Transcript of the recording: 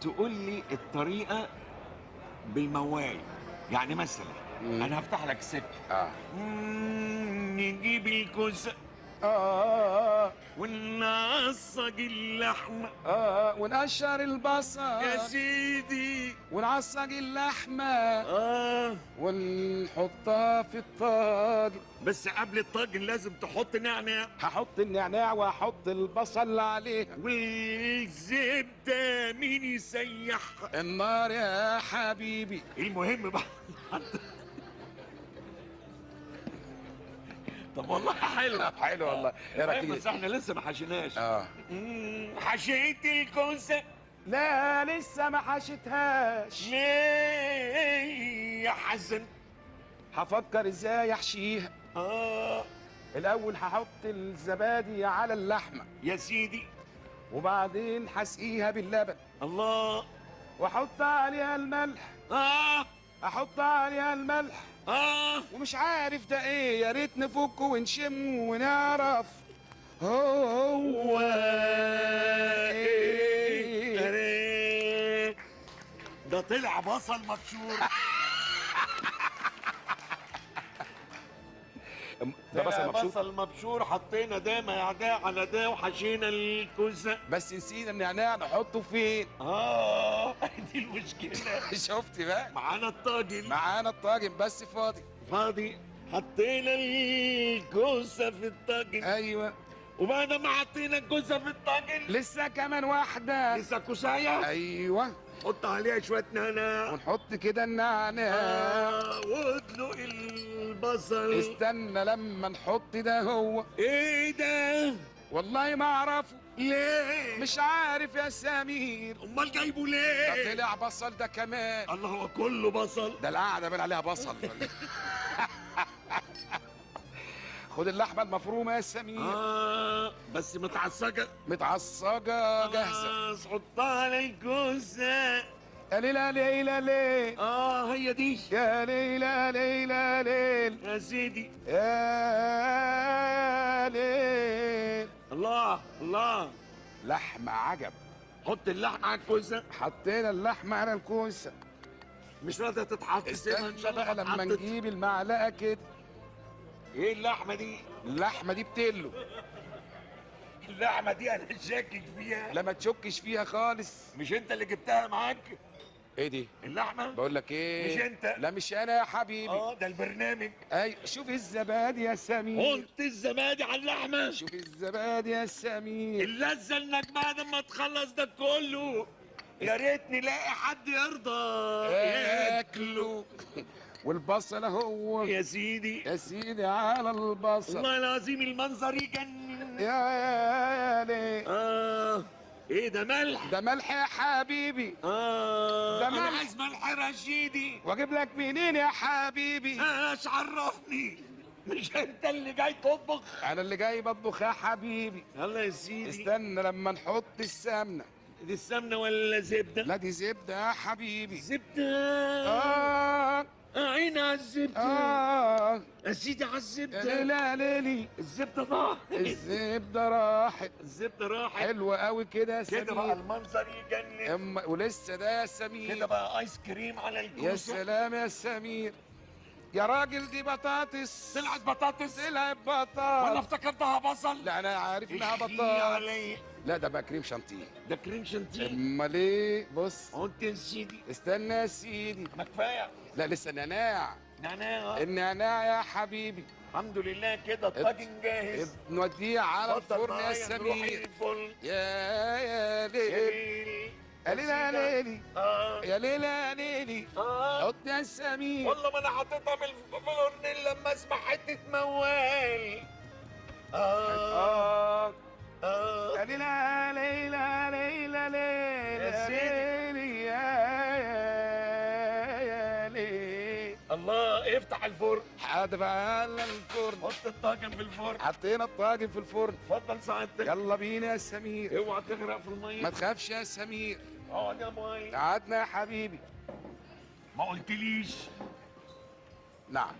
تقول لي الطريقة بالموال. يعني مثلا انا هفتح لك سكة. نجيب الكوسه ونعصج اللحمة ونقشر البصل يا سيدي، ونعصج اللحمة ونحطها في الطاجن. بس قبل الطاجن لازم تحط نعناع. هحط النعناع وهحط البصل عليه، والزبده مين يسيحها؟ النار يا حبيبي. المهم بقى طب والله حلو حلو والله. ايه رايك؟ بس احنا لسه ما حشيناش. حشيت الكوسه؟ لا لسه ما حشيتهاش. ليه يا حسن؟ هفكر ازاي احشيها. الاول هحط الزبادي على اللحمة يا سيدي، وبعدين هسقيها باللبن. الله. واحط عليها الملح. احط عليها الملح. ومش عارف ده ايه، يا ريت نفكه ونشم ونعرف هو ايه. ده طلع بصل مبشور. ده بصل مبشور، بصل مبشور. حطينا ده مع ده على ده وحشينا الكوسه، بس نسينا النعناع نحطه فين؟ دي المشكلة. شفت بقى؟ معانا الطاجن، معانا الطاجن بس فاضي فاضي. حطينا الكوسه في الطاجن. ايوه. وبعد ما حطينا الكوسه في الطاجن لسه كمان واحدة، لسه كوسايه. ايوه. حط عليها شوية نعناع، ونحط كده النعناع وادلق البصل. استنى لما نحط ده. هو ايه ده؟ والله ما اعرفه. ليه؟ مش عارف يا سمير. امال جايبه ليه؟ ده طلع بصل ده كمان. الله، هو كله بصل؟ ده القعدة بان عليها بصل. خد اللحمة المفرومه يا سمير. بس متعصجه، متعصجه جاهزة. حطها على الكوسه. يا ليلى ليلى ليل. هي دي. يا ليلى ليلى ليل يا سيدي، يا ليل. الله الله، لحمة عجب. حط اللحمة على الكوسة. حطينا اللحمة على الكوسة، مش راضية تتحط. سيبها ان شاء الله بقى لما نجيب المعلقة كده. ايه اللحمة دي؟ اللحمة دي بتلو. اللحمة دي أنا شاكك فيها. لا ما تشكش فيها خالص. مش أنت اللي جبتها معاك؟ ايه دي؟ اللحمة؟ بقول لك ايه؟ مش انت؟ لا مش انا يا حبيبي. ده البرنامج. ايوه. شوف الزبادي يا سمير. قلت الزبادي على اللحمة. شوف الزبادي يا سمير. اللذة انك بعد ما تخلص ده كله يا ريت نلاقي حد يرضى ياكله. والبصل اهو يا سيدي، يا سيدي على البصل. والله العظيم المنظر يجنن. يا ليه. ايه ده؟ ملح؟ ده ملح يا حبيبي. ده ملح. انا عايز ملح رشيدي. واجيب لك منين يا حبيبي؟ ايش عرفني؟ مش انت اللي جاي تطبخ؟ انا اللي جاي بطبخ يا حبيبي. يلا يا سيدي. استنى لما نحط السمنة. دي السمنة ولا زبدة؟ لا دي زبدة يا حبيبي. زبدة. عيني على الزبدة. يا سيدي على الزبدة. لا ليلي الزبدة راحت. الزبدة راحت. الزبدة راحت. حلوة قوي كده يا سمير. كده بقى المنظر يجنن. ولسه ده يا سمير. كده بقى آيس كريم على الكوسة. يا سلام يا سمير. يا راجل دي بطاطس. طلعت بطاطس. طلعت بطاطس. ولا افتكرتها بصل؟ لا انا عارف انها بطاطس. لا ده بقى كريم شانتيه. ده كريم شانتيه. امال ايه؟ بص. حط يا سيدي. استنى يا سيدي. ما كفاية. لا لسه النعناع. نعناع. النعناع يا حبيبي. الحمد لله كده الطاجن جاهز. نوديه على الفرن يا سمير. يا ليل يا ليل يا ليلي يا ليل يا ليلي. حط يا سمير. والله ما انا حاططها في الفرن لما اسمع حتة موال. يا ليلى ليلى ليلى ليلى ليلي يا ليل. الله. افتح الفرن. حاضر على الفرن. حط الطاجن في الفرن. حطينا الطاجن في الفرن. اتفضل سعادتك. يلا بينا يا سمير. اوعى تغرق في المية. ما تخافش يا سمير. اقعد يا ابو علي. قعدنا يا حبيبي. ما قلتليش. نعم.